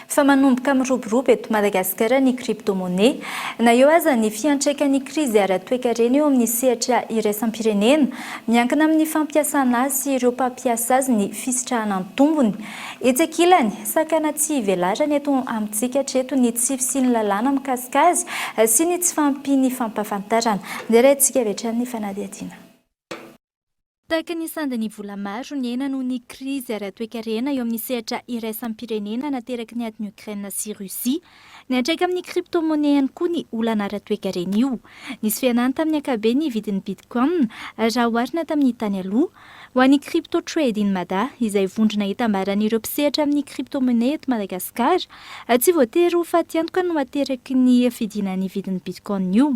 Fa manomboka miroborobo eto Madagasikara ny crypto-monnaie. Na eo aza ny fiantraikan'ny krizy ara-toekarena eo amin'ny sehatra iraisam-pirenena, miankina amin'ny fampiasana azy sy ireo mpampiasa azy ny fisitrahana ny tombony. Etsy ankilany, sakana tsy hivelarany eto amintsika hatreto ny tsy fisian'ny lalàna mikasika azy sy ny tsy fahampian'ny fampahafantarana. Ndeha arahintsika avy hatrany ny fanadihadiana. Tahaka ny sandan'ny vola maro nihena noho ny krizy ara-toekarena eo amin'ny sehatra iraisam-pirenena nateraky ny adin'i Ukraine sy Russie. Niantraika amin'ny crypto-monnaie ihany koa ny olana ara-toekarena io. Nisy fihenany tamin'ny ankapobeny ny vidin'ny Bitcoin raha oharina tamin'ny tany aloha. Ho an'ny Crypto Trading Mada, izay vondrona itambaran'ireo mpisehatra amin'ny crypto-monnaie eto Madagasikara, tsy voatery ho fatiantoka no ateraky ny fidinan'ny vidin'ny Bitcoin io.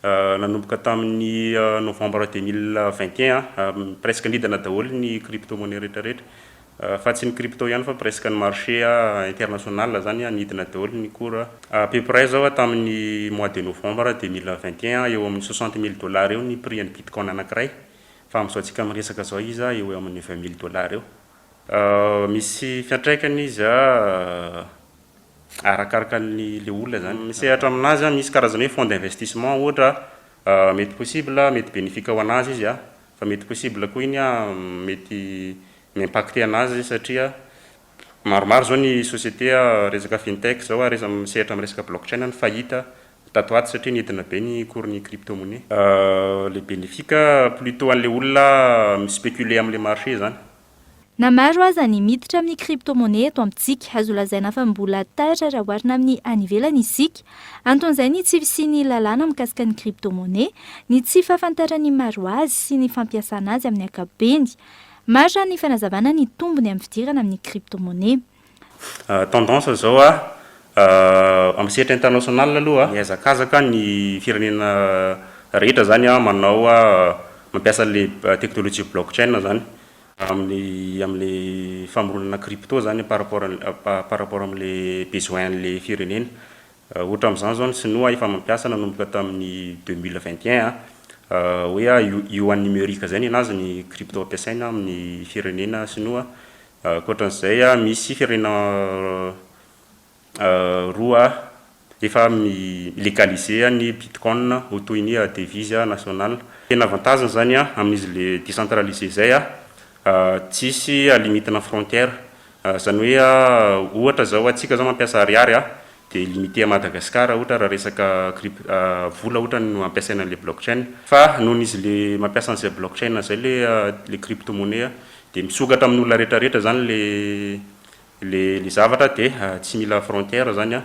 Nanomboka tamin'ny novembre 2021, presque nidina daholo ny crypto monnaie rehetrarehetra, fa tsy ny crypto ihany fa presque ny marché international zany nidina daholo ny cours. À peu près zao tamin'ny mois de novembre 2021, eo amin'ny 60 000 dollars eo ny prix an'ny Bitcoin anankiray, fa amin'izao antsika miresaka zao izy eo amin'ny 20 000 dollars eo. Misy fiantraikany izy arakaraka ny le olona zany misehatra aminazy. Misy karazana hoe fonds d'investissement ohatra, mety possible, mety bénéfique ho anazy izy fa mety possible koa iny mety mi-impacter anazy, satria maromaro zao ny société resaka fintech zao resa misehatra amin'ny resaka blockchain ny fahita tato ato, satria nidina be ny cours ny crypto monnaie. Le bénéfique plutôt an'le olona mi-spéculer am'le marché zany. Na maro aza ny miditra amin'ny crypto-monnaie eto amintsika, azo lazaina fa mbola tara raha oharina amin'ny any ivelany isika. Anton'izay ny tsy fisian'ny lalàna mikasika ny crypto-monnaie, ny tsy fahafantaran'ny maro azy sy ny fampiasana azy amin'ny ankapobeny. Maro raha ny fanazavana ny tombony amin'ny fidirana amin'ny crypto-monnaie. Tendance zao amin'ny sehatra international aloha, miazakazaka ny firenena rehetra zany manao mampiasa le technologie blockchain zany amin'ny am'le famoronana crypto zany par rapport am'le besoin an'le firenena. Ohatra am'izany zao, ny Sinoa efa mampiasa nanomboka tamin'ny 2021 hoe yuan numérique zay ny anazy, ny crypto ampiasaina amin'ny firenena sinoa. Ankoatran'izay, misy firenena roa efa mi-légaliser ny Bitcoin ho toy ny devise nationale. Tena avantage zany amin'izy le décentralisé zay, tsisy limite-na frontière zany, hoe ohatra zao atsika zao mampiasa ariary de limité à Madagascar ohatra raha resaka vola ohatra no ampiasaina an'le blockchain, fa noho izy le mampiasa an'izay blockchain zay le crypto monnaie, de misokatra amin'ny olona rehetrarehetra zany le zavatra, de tsy mila frontière zany.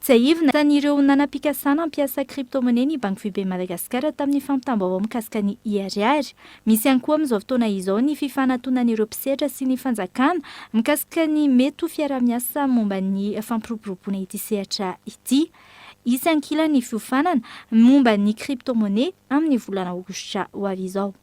Tsiahivina, ireo nanam-pikasana hampiasa crypto-monnaie ny Banky Foibe Madagasikara tamin'ny fampitam-baovao mikasika ny e-ariary. Misy ihany koa amin'izao fotoana izao ny fifanatonan'ireo mpisehatra sy ny fanjakana mikasika ny mety ho fiarah-miasa momba ny fampiroboroboana ity sehatra ity. Isy ankila ny fiofanana momba ny crypto-monnaie amin'ny volana aogositra ho avy izao.